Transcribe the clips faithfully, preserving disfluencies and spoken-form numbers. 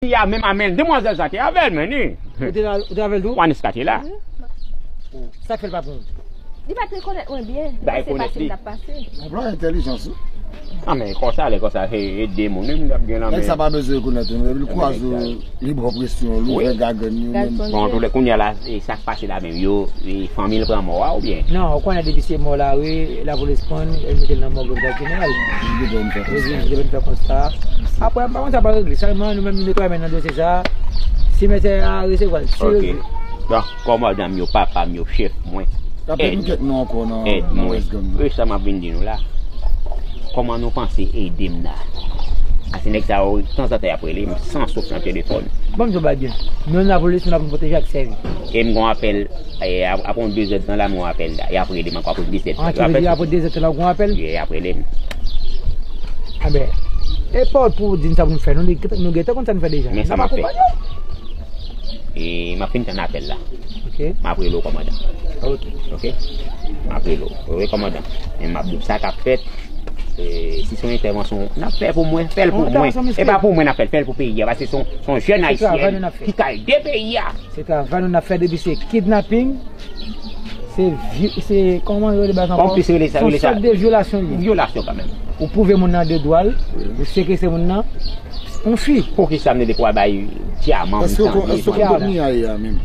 Fi a menm a men, demwazèl sa te avè l, men ni. Ou te la, ou te avè l tou? Wanis ka te la. Sa k fè l pa pran w? Li pa t rekonèt mwen byen. Li pa rekonèt li. Pase m t ap pase. Anplwaye entèlijans, wi. A, men konsa, lè konsa, se ede moun, wi, m t ap gen nan men. Nèg sa pa bezwen rekonèt ou, non, epi l kwaze w, li ba w presyon, l ouvè gagann li, menm. Bon, antoulè, kounye a la, e sa k pase la menm, yo, e fanmi l pran mò a, oubyen? Non, ou konnen depi se mò la, wi, lapolis pran l, yo mete l nan mòg lopital jeneral. Yo vin, yo vin fè konsta. Apre, m pa konn sa pa regle. Sèlman, nou menm, nou netwaye men nan dosye sa. Simetè a resevwa l. Si yo... Ok. Donk, kòmandan m yo, papa m yo, chèf mwen. Ed mwen. Ed mwen. E sa m ap vin di nou la. Kòman nou panse ede m la? Paske nèg sa yo, tanzantan, y ap rele m san souf nan telefòn. Ban m di w bagay. Nou, lapolis, nou la pou n pwoteje ak sèvi. E m gon apèl, e, ap-, apre yon dezèdtan la, m gon apèl la. Y ap rele m ankò apre dezèdtan. Ah, ki vle di apre dezèdtan la, w gon apèl? Wi, y ap rele m. Anben, e pa w pou w di n sa pou n fè, non, nou gentan konn sa n fè deja. Men sa m ap fè. E m ap fin tann apèl la. Ok. M ap rele w, kòmandan. Ok. Ok? M ap rele w. Wi, kòmandan. Men m ap di w sa k ap fèt. E, si se yon entèvansyon n ap fè pou mwen, fè l pou mwen. E pa pou mwen n ap fè l, fè l pou peyi a. Paske se yon, se yon jèn ayisyèn ki ka ede peyi a. Se travay nou n ap fè depi se kidnaping, se vyo-, se, kòman yo rele bagay ankò? Konplis rele sa, rele sa. Se yon sòt de vyolasyon li ye. Vyolasyon kanmenm. Ou pwouve moun nan de dwa l, ou sekestre moun nan, yon fi. Poukisa m te dekwa bay dyaman m tande? Èske w konn kote Mia ye a menm?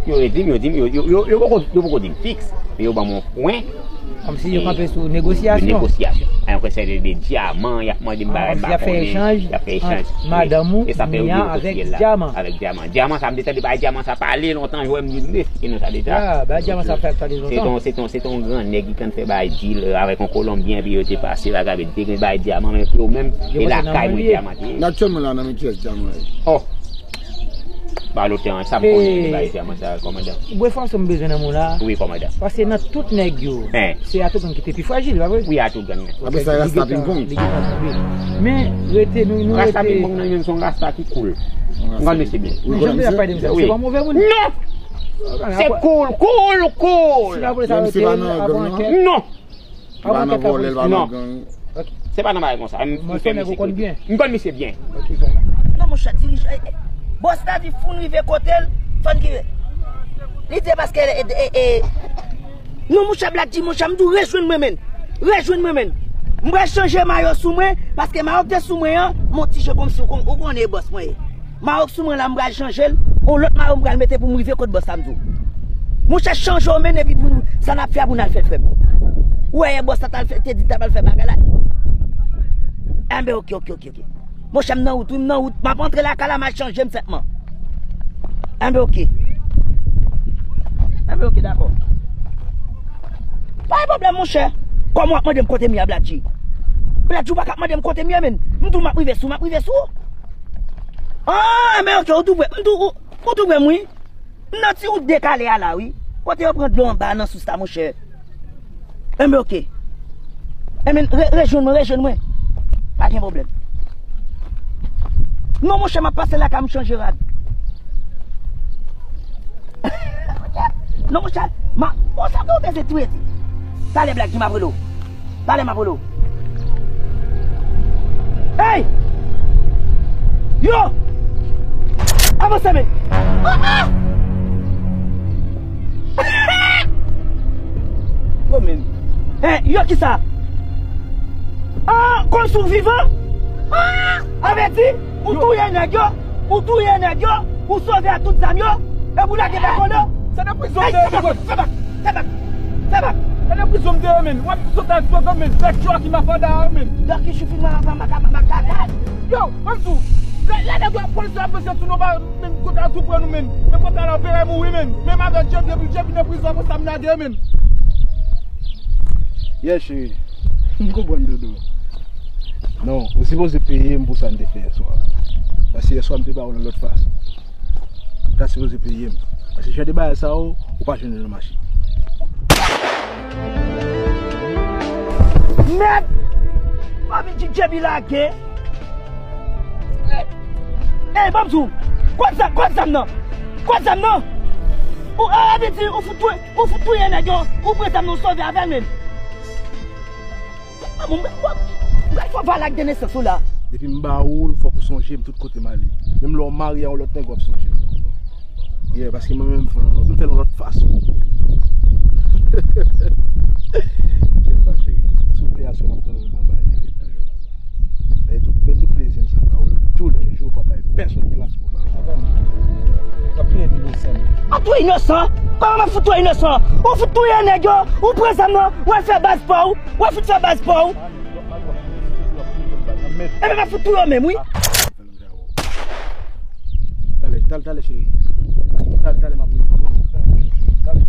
Yo redi m, yo di m, yo, yo, yo, yo poko, yo poko di m fiks, men yo ban m yon pwen. Kòmsi yo kanpe sou negosyasyon. Negosyasyon. An, kwen se de dyaman, y ap mande m bagay m pa konnen. Y ap fè echanj ant madanm ou, Mia, avèk dyaman. Avèk dyaman. Dyaman sa, m te tande bagay dyaman sa pale lontan, jwè m di, men, e nou sa deja. Ya, bagay dyaman sa fè pale lontan. Se ton, se ton, se ton gran nèg ki konn fè bagay dil avèk yon Kolonbyen, epi yo te pase la, gade, te gen bagay dyaman, men pou yo menm, e lakay mwen dyaman te ye. Aktyèlman la, nan men kiyès dyaman ye? Oh! Ba lotè an, sa m konnen, li bay dyaman sa, kòmandan. Bon, enfòmasyon m bezwen nan men w la. Wi, kòmandan. Paske nan tout nèg yo, se Atougang ki te pi frajil, pa vre? Wi, Atougang. Apre sa, rasta pingpong. Men, rete, nou, nou rete. Rasta pingpong nan, se yon rasta ki cool. M konn mesye byen. Men jan m te ap pale de misye, se pa move moun. Non! Se cool, cool, cool! Si lapolis arete l, ap pran ankèt. Non! Li pa nan vòlè, li pa nan gang. Se pa nan bagay konsa. M, m fè misye kredit. M konn misye byen. Non, monchè, dirijan, e, e, bòs la di fò n rive kote l, fò n rive. Li di paske, e, e, e, non, monchè, Black G, monchè, m di w rejwenn mwen, menn. Rejwenn mwen, menn. M pral chanje mayo sou mwen, paske mayo k te sou mwen an, m on ti jan kòmsi w kon-, ou konnen e bòs mwen ye. Mayo k sou mwen la, m pral chanje l. On lòt mayo m pral mete pou m rive kot bòs la, m di w. Monchè, chanje w menn epi pou sa n ap fè a pou n al fè l, frè m. Ou wè yè bòs la t al fè, te di l t ap al fè bagay la. Enben, oke, oke, oke, oke. Monchè, m nan wout, wi, m nan wout. M ap antre lakay la, m al chanje m sètman. Enben, oke. Enben, oke, dakò. Pa gen pwoblèm, monchè. Kòman w ap mande m kote m ye a, Black G? Black G, ou pa ka ap mande m kote m ye, menn. M di w m ap rive sou, m ap rive sou. Ah, men oke, ou tou prè. M tou, ou, ou tou prè m, wi. M nan ti wout dekale a la, wi. Kote yo pran dlo anba nan sous la, monchè. Enben, oke. Enben, re-, rejwenn mwen, rejwenn mwen. Pa gen pwoblèm. Non, monchè, m ap pase lakay m chanje rad. Non, monchè, ma, bon, sa ke w bezwen touye, ti. Talè, Black G, m ap rele w. Talè m ap rele w. Hey! Yo! Avanse, men! Ah, ah! Yo, men. Hey, yo, kisa? Ah, kòmsi w vivan? Ah! Avèti, ou touye nèg yo, ou touye nèg yo, ou sove ak tout zam yo, epi w lage bèk kòlè. Se nan prizon m te ye, men. Fè bak, fè bak, fè bak. Se nan prizon m te ye, men. W ap sot ak zòt, men. Bèk yo ki mafanda yo, men. Dòki chou fin mwen, mwen, mwen, mwen, mwen, mwen. Yo, ban m di w. Lè, lè nèg yo ap polis yo ap peze sou nou, ba, men, kote a tou pran nou, men. Men kote a la, w pere mouri, men. Menm avèk Djepi, epi Djepi nan prizon, konsa m lage, men. Yes, cheri. M konprann, dodo. Non, ou sipoze peye m pou sa n te fè yèswa. Paske yèswa m te ba ou nan lòt fason. Ou ta sipoze peye m. Paske jan de bagay sa yo, ou pa jwenn yo nan mache. Mèd! Papi Djidjebi lage. Ey, ban m di w. Kot zam, kot zam nan? Kot zam nan? Ou, a, a, vin di, ou fout touye, ou fout touye nèg yo. Ou pran zam nan, ou sove avè l menm. Bon, m pral fè w valak de nesans ou la. Depi m ba ou l, fòk ou sonje m tout kote m ale. Menm lè w marye a yon lòt nèg, w ap sonje l. Yeah, paske mwen menm, m fè l yon lòt fason. Kèt pa, cheri. Sou play a, si w ap pran yon bon bagay, toujou. Men tout, men tout plezi m sa ba w. Tou lè jou, w pa bay pèsonn plas pou ba w. W ap touye inosan. W ap touye inosan? Kòman m ap fout touye inosan? Ou fout touye nèg yo, ou pran zam nan, w al fè baz pa w, w al fout fè baz pa w. Ebyen, m ap fout touye w menm, wi. Talè, talè, talè, cheri. Talè, talè, m ap voye, m ap voye. Talè, talè.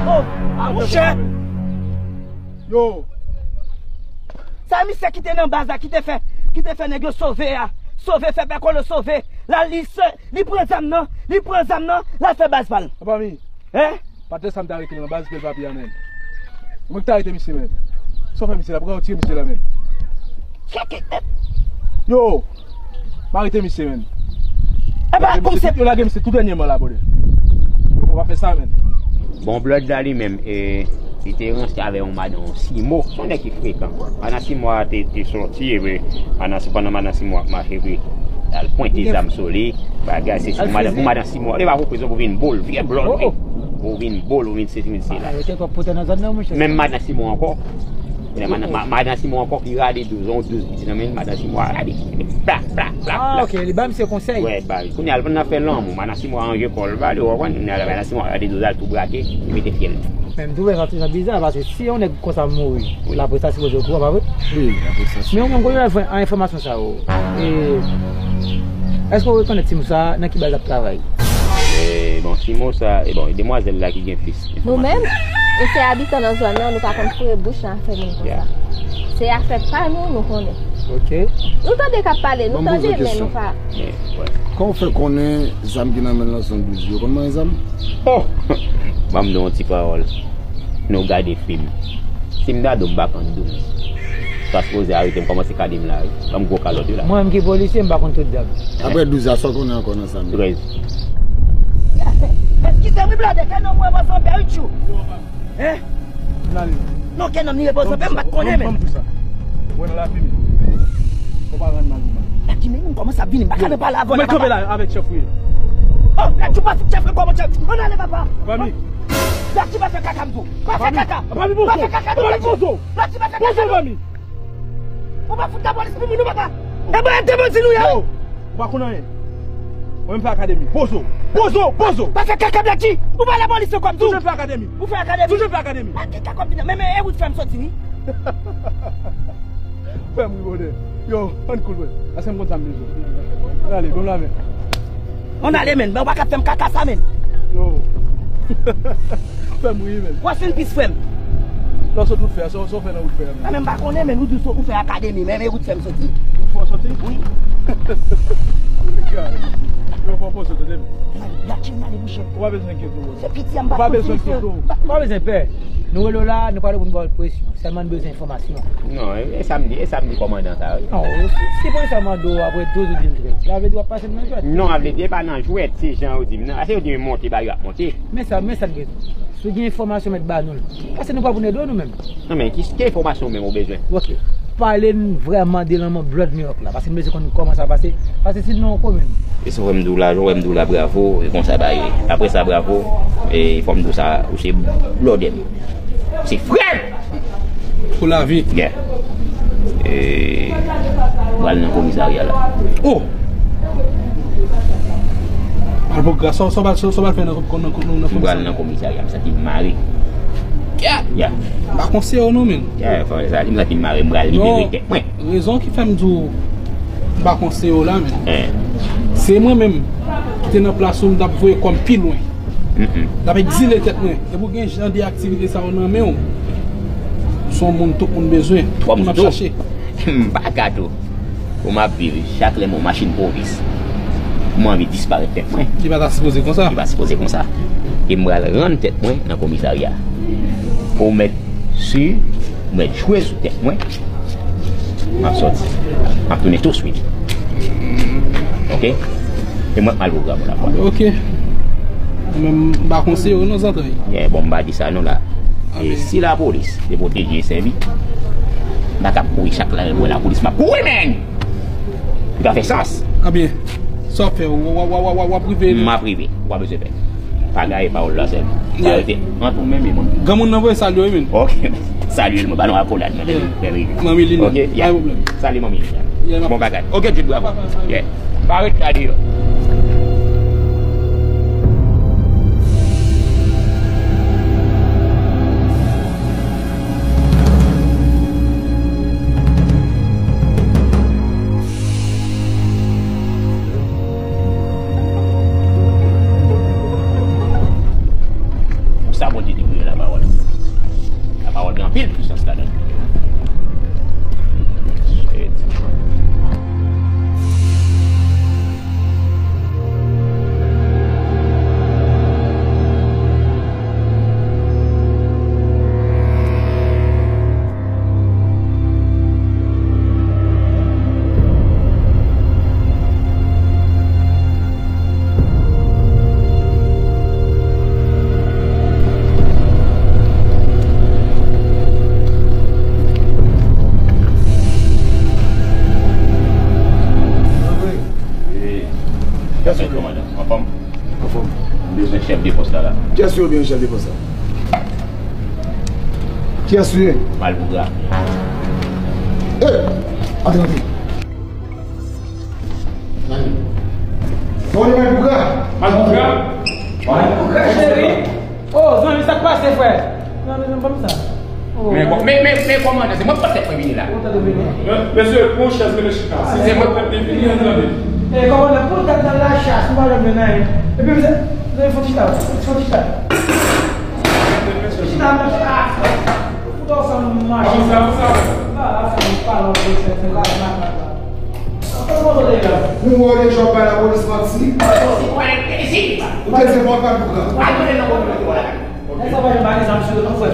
Oh, ah, monchè. Yo. Sa misye ki te nan baz la, ki te fè, ki te fè nèg yo sove a. Sove, fè pè kolo sove. La, li se, li pran zam nan, li pran zam nan, l al fè baz pa l. Apa mi? Hein? Patnè sa m ta rete nan baz bèl papi a menm. Mwen ki ta rete misye menm. Sa w fè misye la, pou ka retire misye la menm. Kèkè. Yo! M arete misye menm. Yo lage misye tout, yo lage misye tou dènyèman la, brother. Yo pa fè sa menm. Bon, blood la li menm, e, li te ranse avè yon madan Simo. Se yon nèg ki frekan. Madan Simo a te, te sòti, epi madan, pandan madan Simo ap mache, epi l al pwente zam sou li. Bagay, se sou madan, pou madan Simo. Li pa pou prizon pou vin bòl, vye blood, wi. Pou vin bòl, ou vin sesi, vin sela. Menm madan Simo ankò. Madan, ma-, madan Simo ankò ki rale douz, yon douz piti nan men, madan Simo a rale. Bla, bla, bla, bla. Ah, ok, li ba misye konsèy. Wè, ba, kounye a, l nan fè lanmou, madan Simo a ranje kò l, ba, li, w konprann, kounye a, madan Simo a rale douz la, l tou brake, li mete fyèl. Men m twouve sa ti jan biza, paske si yon nèg konsa mouri, laprès ta sipoze okouran, pa vre? Wi, laprès ta sipoze. Men ou menm, kote w jwenn enfòmasyon sa yo? E, èske w rekonèt timoun sa a, nan ki baz l ap travay? E, bon, timoun sa, e, bon, e demwazèl la ki gen plis enfòmasyon. Nou menm, nou se abitan nan zòn nan, nou pa konn foure bouch nan afè moun konsa. Se afè pa nou, nou konnen. Ok. Nou tande k ap pale, nou tande, men nou pa. Kòman w fè konnen zam ki nan men l lan se yon douz? Yo konn manyen zam? Oh! Ban m di w yon ti pawòl. Nou gade fim. Si m ta di w m pa konn douz, sa sipoze arete m kòmanse kade m la, wi. Ban m gwo kalòt wi la. Mwen menm ki polisye, m pa konn tout zam. Apre douz la, sa w konnen ankò nan zam yo? Trèz. Eskize m wi, blòdè, kè nonm mwen pase yon pè wi tchou. Hein? Non, kè nonm ni repoze, m pa t konnen menm. Ban m di w sa. Mwen nan lafimen. Fò pa rann mal pou mal. Lafimen, moun kòmanse ap vini, m pa ka nan pale avè w la, papa. Mwen kanpe la avèk chèf ou ye. Oh, la, ou pa fout chèf, kòman chèf? Ann ale, papa. Fami. La, ou pa fè kaka, m di w. Pa fè kaka. Fami, pozo. Pa fè kaka, non, la, ou pa fè kaka, non. Pozo, fami. Ou pa fout lapolis pou moun, non, papa. E mwen, te bandi nou ye, wi. Yo, ou pa konn anyen. Mwen, m fè akademi. Pozo. Pozo, pozo. Pa fè kaka, Blacky. Ou pa lapolis ankò, m di w. Toujou fè akademi. Ou fè akademi. Toujou fè akademi. A, kaka kòm bina. Men, men, e wout fè m soti, wi. Fè m ri, brother. Yo, ann cool, brother. Ase m konn sa m bezwen. Ann ale, ban m lamen. Ann ale, menn. Men w pa ka fè m kaka sa, menn. Yo. Fè m ri, menn. Rest in peace, frè m. Lè w sot wout fè a, sa w, sa w fè nan wout fè a, menn? A, men m pa konnen, menn. Ou di w fè akademi, men, men wout fè m soti. Wout fè w soti? Wi. Yo, fò w poze tande, menn. Ann ale, ann ale, mouche. Ou pa bezwen enkyete w, brother. Se piti a m pa bezwen enkyete w. Ou pa bezwen pè. Nou rele w la, nou pa la pou n ba w presyon. Sèlman n bezwen enfòmasyon. Non, e, e sa m di, e sa m di kòmandan sa, wi. Non, si, si polis la mande w apre douz ou di l trèz, sa vle di w ap pase m nan jwèt. Non, sa vle di, e pa nan jwèt, se jan yo di m nan. Ase yo di m monte, ba yo ap monte. Men sa, men sa n bezwen. Si w gen enfòmasyon, mèt ba nou l. Paske nou pa pou n ede w, nou menm. Non, men ki, ki enfòmasyon menm ou bezwen? Ok. Pale n vrèman de lanmò blood New York la, paske n bezwen konn kòman sa pase, paske si non, w konprann. E sa w wè m di w la, jan w wè m di w la, bravo, e konsa ba ye. Apre sa, bravo, e fò m di w sa, ou se blòdè m. Se frè m! Pou lavi. Yeah. E, m pral nan komisarya la. Oh! Al pou gra, sa, sa w pral, sa w pral fè nan, nan, nan komisarya? M pral nan komisarya, m santi m mare. Yeah. Yeah. M pa konseye w non, menn. Yeah, fò sa, m santi m mare, m pral libere tèt mwen. Rezon ki fè m di w m pa konseye w la, menn. Eh. Se mwen menm ki te nan plas ou, m t ap voye kò m pi lwen. Mm-mm. M t ap egzile tèt mwen. Depi w gen jan de aktivite sa yo nan men w, se yon moun tout moun bezwen, tout moun ap chache. M pa gato. Pou m ap viv, chak lè m wè yon machin polis, m anvi disparèt tèt mwen. Li pa ta sipoze konsa. Li pa sipoze konsa. E m pral rann tèt mwen nan komisarya. Ou mèt si, ou mèt jwe sou tèt mwen. M ap sòti. M ap tounen touswit. Ok? Se mwen k mal pwogram la, mwen. Ok. Mwen menm, m pa konseye w non, zantray. Yeah, bon, m pa di sa non la. E si lapolis te pwoteje e sèvi, m pa t ap kouri chak lè mwen lapolis, m ap kouri, man! Li pa fè sans. Ebyen, sa w ap fè? W, w, w ap rive? M ap rive. Ou pa bezwen pè. Bagay pawòl la sèlman. Sa rete ant ou menm e mwen. Granmoun nan voye salye w, wi, men. Ok. Salye l, mwen ba nou akolad, mwen. Yeah. Manmi Lina. Ok, yeah. Pa gen pwoblèm. Salye manmi Lina. Yeah, bon bagay. Ok, Jude, bravo. Yeah. Pa ret la deyò. Konsa Bondye te voye lapawòl. Lapawòl gen anpil pisans ladan l. Kiyès ou ye? Anfòm? Anfòm. M bezwen chèf de pòs la la. Kiyès ou ye oubyen chèf de pòs la? Kiyès ou ye? Malpougra. Eh! Antre, antre. Bon, Malpougra. Malpougra? Malpougra, cheri. Oh, zanmi, sa k pase, frè? Non, non, non, pa m sa. Oh. Men, men, men, men, kòmandan, se mwen k pòte tèt mwen vini la. Ou tande vini? Men, mesye, pran chèz, mete chita. Se mwen k pòte tèt vini, zanmi. Eh, kòmandan, pou tèt nan lachas, nou pa janm jwenn anyen. Epi, msye, msye, fò chita, fò chita. Chita, msye, ah. Fout ansanm, mache. Kòman sa, kòman sa? Ah, sa, nou pa lan pou chèz, se la, la, la, la. Ou wè deja w bay lapolis manti. Ou te di mwen pa pou pran. Nèg sa pa janm pa gen zam sou yo non, frè.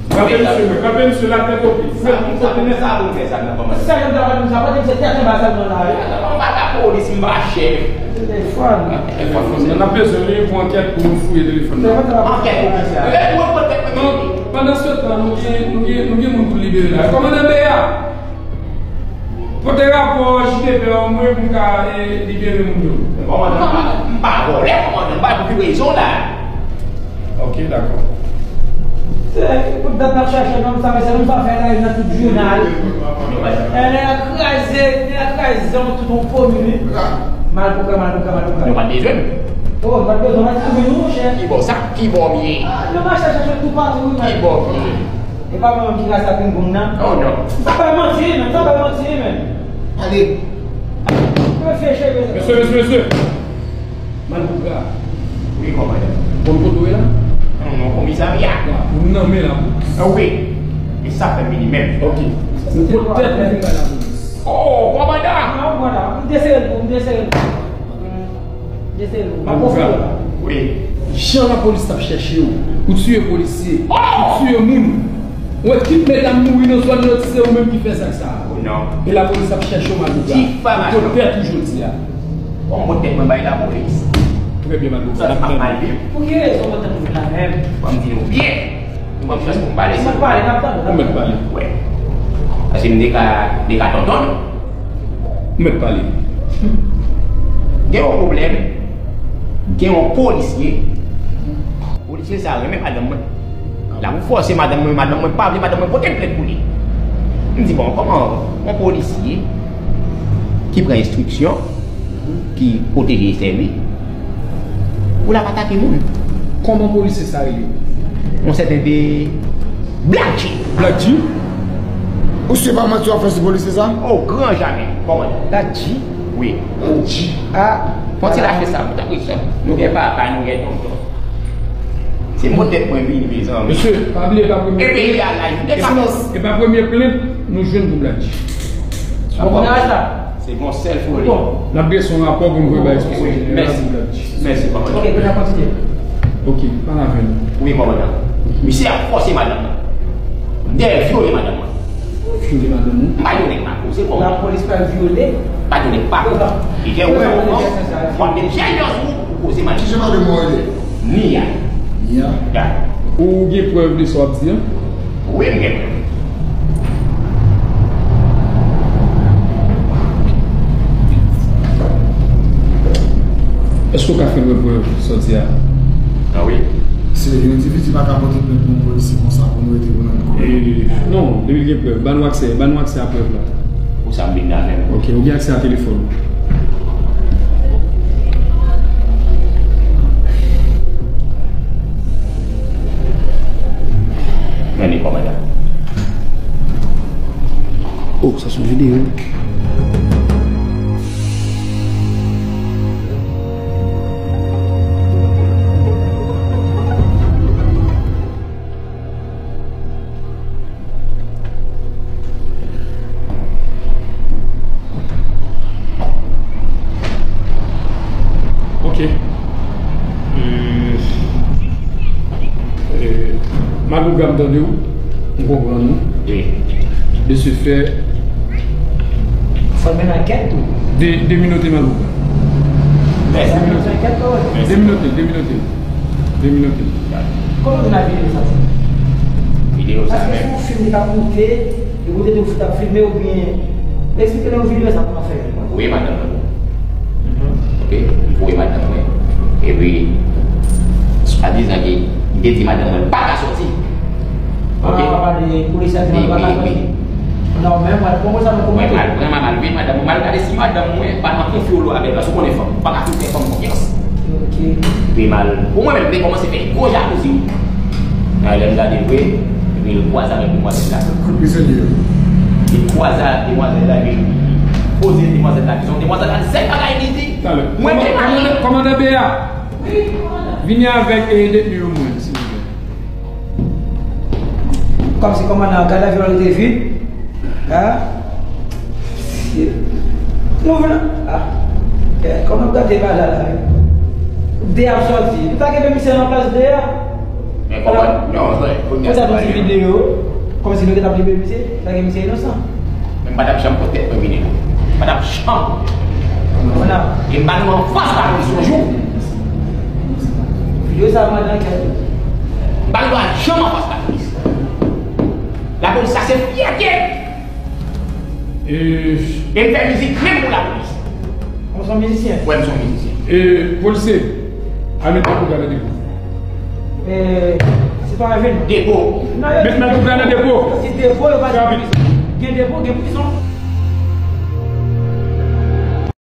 Kanpe misye, kanpe misye, la tèt o pye. Sa pou fè sa pou fè sa nan kòman. Sa yo ta pa di sa, pa di se tèt anba sa nan la. Anba lapolis, m pa chèf. Telefòn. Telefòn, n ap bezwen li pou ankèt pou nou fouye telefòn nan. Ankèt pou ki sa? Lè pou ankèt pou ki? Pandan se tan, nou gen, nou gen, nou gen moun pou libere la. Kòmandan Beya. Pote rapò J D P an mwen pou m ka, e, libere moun yo. Men kòmandan, m pa, m pa vòlè, kòmandan, m pa pou ki rezon la. Ok, dakò. Se pou dat n ap chache nonm sa, men se nonm sa fè lari nan tout jounal. E, nèg la kraze, nèg la kraze zanmi tout yon komin, wi. Malpougra, malpougra, malpougra. Nou pa t bezwen m. Oh, nou pa t bezwen, nou pa t bezwen nou, monchè. Ki bò sa? Ki bò m ye? Ah, nou mache chache toupatou, wi. Ki bò m ye? E pa mwen menm ki rase ak yon goum nan. Oh non. M pa bay manti, men. M pa bay manti, men. Ale. Mwen fè cheve. Mesye, mesye, mesye. Malpougra. Wi, kòmandan. Bon, kote w ye la? Non, non, komisarya. Ou nan men lapolis. Ah, wi. E sa fè m vini menm. Ok. Ou pot tèt ou vin bay lapolis. Oh, kòmandan. Non, kòmandan. M te sere l pou, m te sere l pou. Wi. Jan lapolis t ap chèche w, ou tiye polisye, ou tiye moun. Ou wè tout medam mouri nan zòn nan, se ou menm ki fè zak sa a. E lapolis ap chèche w, Malpougra. Ou pot tèt ou jodi a. Bon, mwen tèt mwen bay lapolis. Trè byen, Malpougra. Sa ap mal viv. Pou ki rezon mwen tande w la menm? Ban m di nou byen. Ou ban m chans pou m pale. Ou mèt pale, n ap tande w. Ou mèt pale. Wè. Paske m te ka, te ka tonton nou. Ou mèt pale. Gen yon pwoblèm. Gen yon polisye. Polisye sa a renmen madanm mwen. L ap fòse madanm mwen, madanm mwen pa vle, madanm mwen pote m plent pou li. M di, bon, kòman yon polisye ki pran enstriksyon, ki pwoteje e sèvi, pou l ap atake moun. Kòman polisye sa rele? Yon sèten de Black G. Black G? Ou si pa manti w ap fè sou polisye sa? O gran jamè, kòmandan. Black G? Wi. Black G. Ah. Fò ti lache sa, mwen ta kwe sa. Nou gen papa, nou gen tonton. Se mwen tèt mwen vini, mezanmi. Mesye, pa bliye, pa premye. E peyi a la, e pa premye plent nou jwenn pou Black G. Bon, kounye a sa. Se yon sèl foli. Bon. N ap gen son rapò pou nou voye bay enspeksyon jeneral pou Black G. Mèsi, kòmandan. Ok, kounye a kontinye. Ok, pale avè nou. Wi, kòmandan. Misye ap fòse madanm mwen. Dèyè vyole madanm mwen. Vyole madanm ou? M pa yon nèg makoze, kòmandan. Lapolis pral vyole. Pa gen nèg pa kontan. Li fè wè ou kontan, w ap met jèl nan sou ou pou koze mal. Ki jan madanm ou rele? Nia. Nia? Ya. Ou gen prèv de sa w ap di a? Wi, m gen prèv. Èske w ka fè mwen prèv sa w di a? Ah wi. Se yon endividi pa ka pote plent pou yon polisye konsa pou nou rete pou nan kò. Eh, non, depi l gen prèv, ban nou aksè, ban nou aksè a prèv la. Pou sa m vin la menm. Ok, ou gen aksè a telefòn. Men li kòmandan. Oh, sa se yon videyo. Ok. Euh, euh, Malouga, m tande w. M konprann ou. Wi. De ce fait, fò l mennen ankèt tou. De, deminote Malouga. Mèsi. Deminote. Ankèt tou. Deminote, deminote. Deminote. Kòman w vin ak videyo sa? Videyo sa menm. Èske se yon fim li t ap moute, epi w te di w t ap filme oubyen? Eksplike nou videyo sa kòman fè. Wi, madanm. Mhm. Ok, m voye madanm mwen. Epi, swadizan ke m te di madanm mwen pa ka soti. Ok? Ah, pa de polisye a di pa ka soti. Non, men mwen, pou mwen sa, mwen, mwen pral pran, m al vin madanm mwen, m al gade si madanm mwen pa nan konfyolo avè l, paske ou konnen fanm, ou pa ka fin fè fanm konfyans. Ok. Epi m al, pou mwen menm, m te kòmanse fè gwo jalouzi. Nan lè m gade vre, epi l kwaze avèk demwazèl la. Kout prizonye yo. Li kwaze ak demwazèl la, epi li poze demwazèl la kesyon. Demwazèl la di sèl bagay li di. Talè. Mwen te pale. Kòmandan, kòmandan Beya. Wi, kòmandan. Vini avèk, eh, detni yo mwen, silvouplè. Kòmsi kòmandan an gad la vyolan li te vin. Hein? Nou vin. Ah. Eh, kòman gade bagay la, la? De ap sòti. Nou ta kenbe misye nan plas de a. Men kòman? Non, frè, kounye a se pa yon videyo. Kòmsi nou te t ap libere misye, ta gen misye inosan. Men m pa t ap janm pote tèt mwen vini la. M pa t ap janm. Kòmandan. E m pa nou anfas lapolis yon jou. Videyo sa, madanm kèt. M pa dwe janm anfas lapolis. Lapolis sa se fyète. E m fè mizik menm pou lapolis. Ou se yon mizisyen? Wi, m se yon mizisyen. E polisye, al met Malouga nan depo. E sitwayen vin. Depo. Met Malouga nan depo. Ki depo, yo pa di prizon. Gen depo, gen prizon.